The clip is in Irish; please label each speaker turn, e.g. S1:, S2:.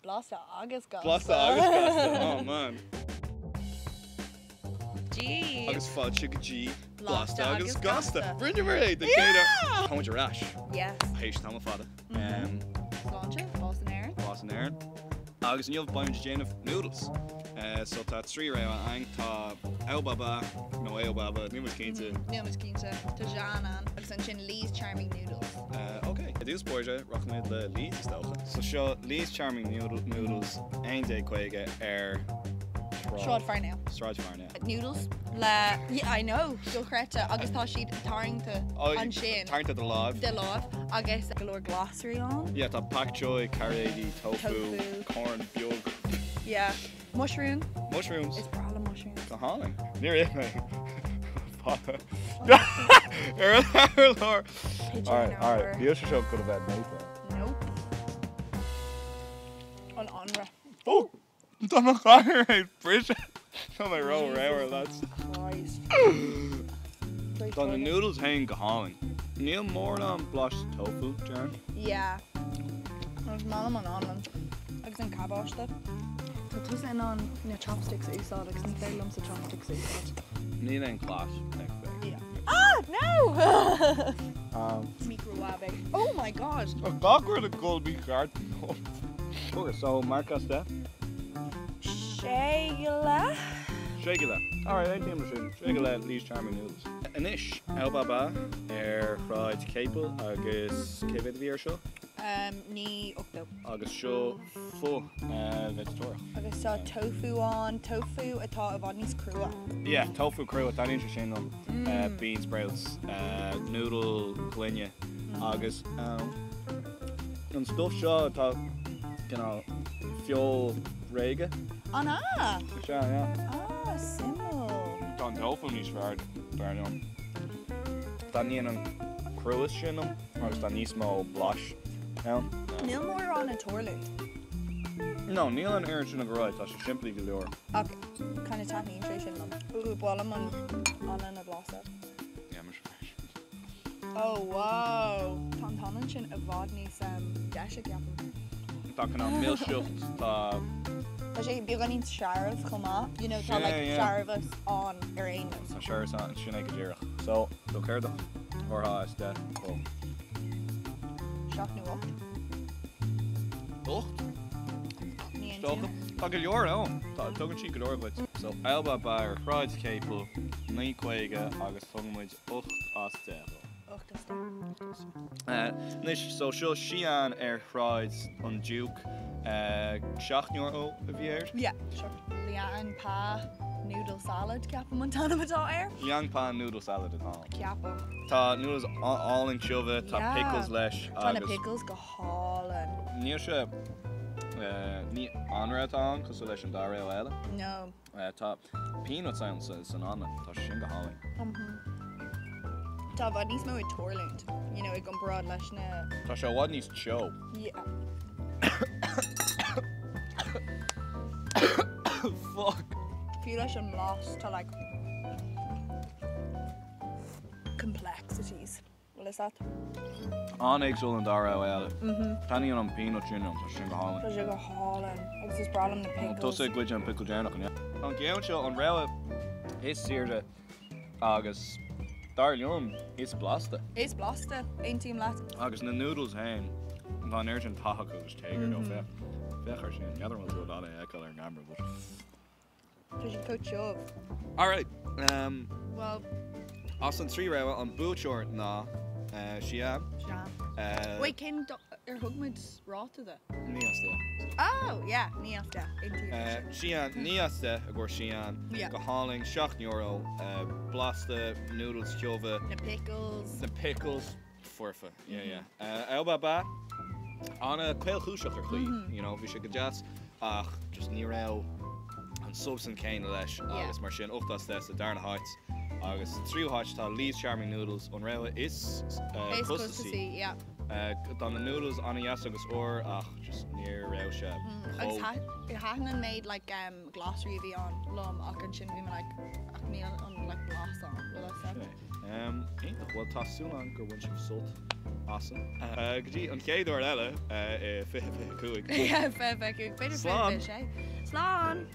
S1: Blasta agus gasta.
S2: Blasta agus gasta, oh man.
S1: G.
S2: Agus fáilte go dtí Blasta agus Gasta. Rinneamar é den chéad uair. Tá muid ar ais.
S1: Yes.
S2: Théis tamall fada.
S1: Sláinte, fás in Éirinn.
S2: Fás in Éirinn. Agus inniu beimid ag déanamh noodles. So tá 3 rogha againn. Tá Ao Ba Ba nó Ao Ba Ba, níl muid cinnte.
S1: Níl muid cinnte. Tá Xi'an ann agus ansin Lee's Charming Noodles.
S2: Ok. I dtús báire, rachaimid le Lee's is dócha. So seo Lee's Charming Noodles 11.50 ar
S1: Sráid Pharnell.
S2: Sráid Pharnell.
S1: Noodles le, yeah I know, dochreidte agus tá siad tarraingte ansin.
S2: Tarraingte de láimh.
S1: De láimh agus go leor glasraí ann.
S2: Yeah, tá pak choi, cairéidí, tofu, corn beag.
S1: Yeah. Mushroom.
S2: Mushrooms.
S1: Is breá liom mushrooms.
S2: Go hálainn. Níor ith mé fada. Ar an urlár.
S1: Pigeon
S2: Alright, alright. Níl sé seo chun a bheith naofa.
S1: Nope. An anraith.
S2: Oh! Tá mo chathaoir ag briseadh. Tá mé ró-ramhar, lads.
S1: Christ.
S2: Tá na noodles féin go hálainn. Níl mórán blais tofu, déarfainn.
S1: Yeah. Is maith liom an anlann agus an cabáiste. Tá tusa in ann na chopsticks a úsáid agus ní féidir liomsa chopsticks a úsáid.
S2: Níl aon chlais ag
S1: féin. Yeah. Ah! No! Microwave. Oh my god!
S2: Tá gach rud ag dul mícheart inniu. Ok, so marc as 10?
S1: Sé go leith.
S2: Sé go leith. Alright, aontaím leis sin. Sé go leith Lee's Charming Noodles. Anois, Ao Ba Ba ar Shráid Capel agus cé mhéad a bhí air seo?
S1: 9.80.
S2: Agus seo pho vegetarian.
S1: Agus tá tofu ann, tofu atá i bhfad níos crua.
S2: Yeah, tofu crua, taitníonn sé sin liom. Bean sprouts, noodle gloine agus an stuff seo atá cineál feoil bhréige.
S1: An ea?
S2: Is ea, yeah.
S1: Ah, suimiúil.
S2: Tá an tofu níos fearr, dar liom. Taitníonn an cruas sin liom agus tá níos mó blais ann.
S1: Níl mórán ag tarlú.
S2: No, níl an oiread sin ag dul ar aghaidh, tá sé simplí go leor.
S1: Ach kind of taitníonn sé sin liom. Ooh, ba mhaith liom an anlann a bhlaiseadh.
S2: Yeah, mise freisin.
S1: Oh wow! Tá an t-anlann sin i bhfad níos deise, ceapaim.
S2: Tá cineál milseacht, tá.
S1: Tá sé beagáinín searbh chomh maith, you know, tá like searbhas ann ar aon nós.
S2: Tá searbhas ann, sin é go díreach. So, so céard a thabharfá as 10 dó?
S1: 7 nó 8.
S2: 8?
S1: Ní aontaím.
S2: Tá go leor ann. Tá, tugann siad go leor dhuit. So, Ao Ba Ba ar Shráid Capel, 9.50 agus tugann muid 8 as 10 dó.
S1: 8 as 10.
S2: Anois, so seo Xi'an ar Shráid an Diúc. €7 a bhí air.
S1: Yeah, sure. Liang Pa Noodle Salad, ceapaim an t-ainm atá air.
S2: Liang Pa Noodle Salad atá ann.
S1: Ceapaim.
S2: Tá noodles álainn tiubh, tá pickles leis
S1: agus. Tá na pickles go hálainn.
S2: Níl sé, ní anraith atá ann cosúil leis an dá rogha eile.
S1: No.
S2: Tá peanuts ann san anlann, tá sé sin go hálainn.
S1: Tá i bhfad níos mó ag tarlúint, you know, i gcomparáid leis na.
S2: Tá sé i bhfad níos teo.
S1: Yeah.
S2: Fuck.
S1: Fiú leis an mblas, tá like complexities. Bhfuil fhios a't?
S2: An-éagsúil an dá rogha eile. Taitníonn an peanut sin liom, tá sé sin go hálainn.
S1: Tá sé go hálainn. Agus is breá liom na pickles.
S2: Tusa ag goid an pickle deireanach, an ea? An ceann seo an rogha is saoire agus dar liom is blasta.
S1: Is blasta, aontaím leat.
S2: Agus na noodles féin, tá an oiread sin tathag agus téagar leo, féach. Féach air sin, n'fheadar an bhfuil tú in ann é a fheiceáil ar an gcamera but.
S1: Tá siad chomh tiubh.
S2: Alright,
S1: Well.
S2: As an 3 rogha, an buaiteoir ná Xi'an.
S1: Xi'an. Wait, cén ar thug muid ráta de?
S2: 9 as 10.
S1: Oh, yeah, 9 as 10. Aontaím leis
S2: sin. Xi'an, 9 as 10 i gcomhair Xi'an.
S1: Yeah.
S2: Go hálainn, €7, blasta, noodles tiubha.
S1: Na pickles.
S2: Na pickles. Foirfe, yeah, yeah. Ao Ba Ba, an-chaolchúiseach ar chaoi, you know, bhí sé go deas ach just ní raibh an substance céanna leis agus mar sin 8 as 10 sa darna háit agus sa tríú háit tá Lee's Charming Noodles, an rogha is
S1: costasaí.
S2: Tá na noodles an-deas agus úr ach just ní raibh sé
S1: Agus chomh. thaitin an méid like glasraí a bhí ann liom ach ansin bhí mé like ach níl an like blas ann, bhfuil a fhios agat?
S2: Iontach, bhuel tá súil agam gur bhain sibh sult as. Go dtí an chéad uair eile i 2025.
S1: Yeah, 2025, b'fhéidir
S2: Slán!
S1: 2026. Slán!